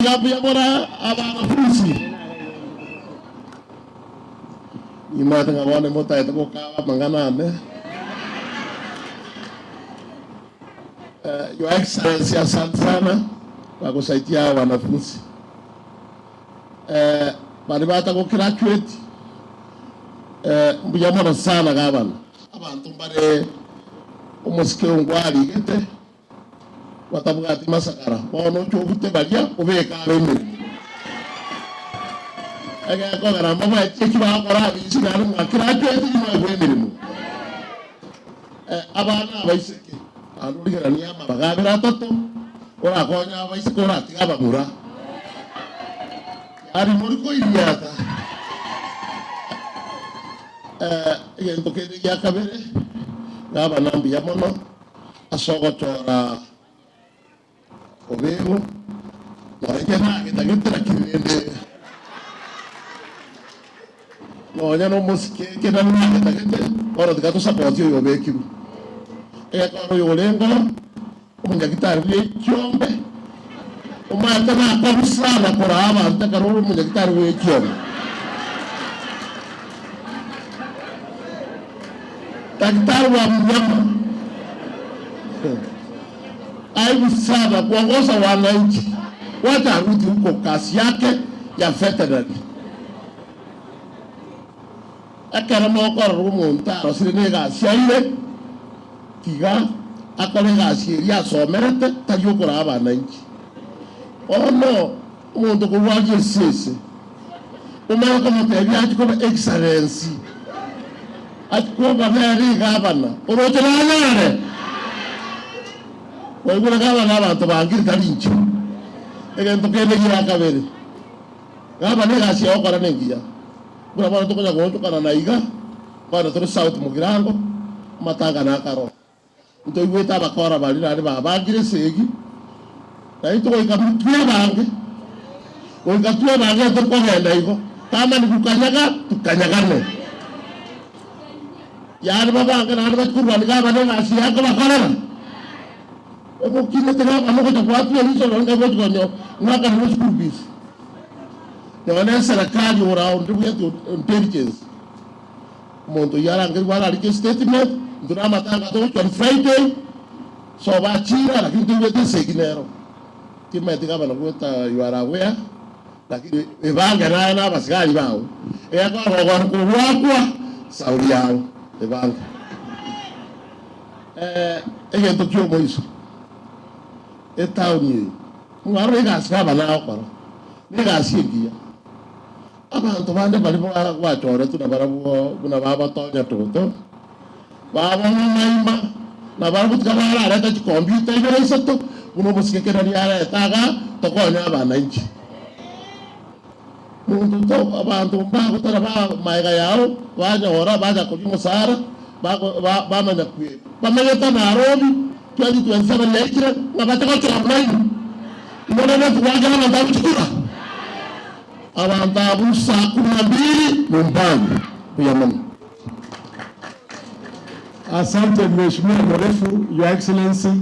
Mbuya mbuya bora abanafunsi. Nimanyete ng'a bono motaete gokaba amang'ana ane. Eh, Your Excellency, asante sana kwa kusaidia hawa wanafunzi. Eh, bari batagograduate eh, mbuya mono sana gavana. Abanto mbare omosike ongwarigete batabwati masakara, bono oche obute baria, obeke abe emeremo. Egekogera mbabaeti eki bagokora abisi naende mwagraduate nimwaigwa emeremo. Eh, abana abaiseke, naende origeranie amabaga abere atato, orakonye abaiseke oratiga abamura. Yaani mori koiriata. Eh, egento kende gia kabere, gabana mbuya mono. Ase ogochora obego, nonya inche nagetagete lakini rende nonya nomosike eke nari nagetagete, bono tiga tosapoti oyo obekirwe. Egekora oyo orenge oo, omonyagitari bwa ekiombe, omanyete nakobu sana koraa abanto ekero ore omonyagitari bwa ekiombe. Daktari wa mnyama aibu sana kuongoza wananchi, wacha arudi huko kazi yake ya veterinary. Ekero mokorora omonto arosire na egasi aire, tiga akore egasi eria asomerete, tari okoraa abananchi. Bono omonto korwaria esese, omanye komotebia achie koba excellency. Ati koba nere egavana, oroche nanyare? Kwaigure gavana abanto bangire tari inche. Egento kende gia kabere, gavana egasi yaye gokora nengiya. Buna bono tokonya goonchokana na iga, bono tore South Mugirango, amatanga nakaro. Ntoigwete abakora baria naende babangire esegi, na intwe goika twebange, goika twebange ekero tokogenda igo, kama ni kukanyaga, tukanyagane. Yaani babange naende bachie korwania gavana egasi yaye kobakorera. Omokinete gavana ogocha goatua eriso nonye ngai gochi konyo ng'wakanire eschool fees. Nonye na eserekari ora onde intelligence. Omonto oyio arangerigwe ararike estatement, intwe namatanga togochia on Friday, sobo achire lakini toigwete esegi nero. Timanyeti gavana goeta you are aware, lakini ebange naye na abasigari bao, egekora gokora kogwakwa sauri yao ebange. Egento kia omoiso, etown eye, mwarora egasi gavana agokora, na egasi engiya. Abanto bande baria gwachoretwe nabarabwo buna babatonya toto, babong'aima, na barabwo tiga bararete chikompiuta ibere isato, buna omosike Kenani arete igaa, tokonye abananchi. Monto to abanto mbagotara ba magega yao, banyora bacha koria omosara, bako ba bamanya kwe bamenyete Nairobi 2027 yaikire, ng'a bache gochora buna inwe. Inwe goakera abanto abwo chikura. Abanto abwo saa kumi na mbili nyumbani. Mbuya mono. Asante Mheshimiwa Mrefu, Your Excellency.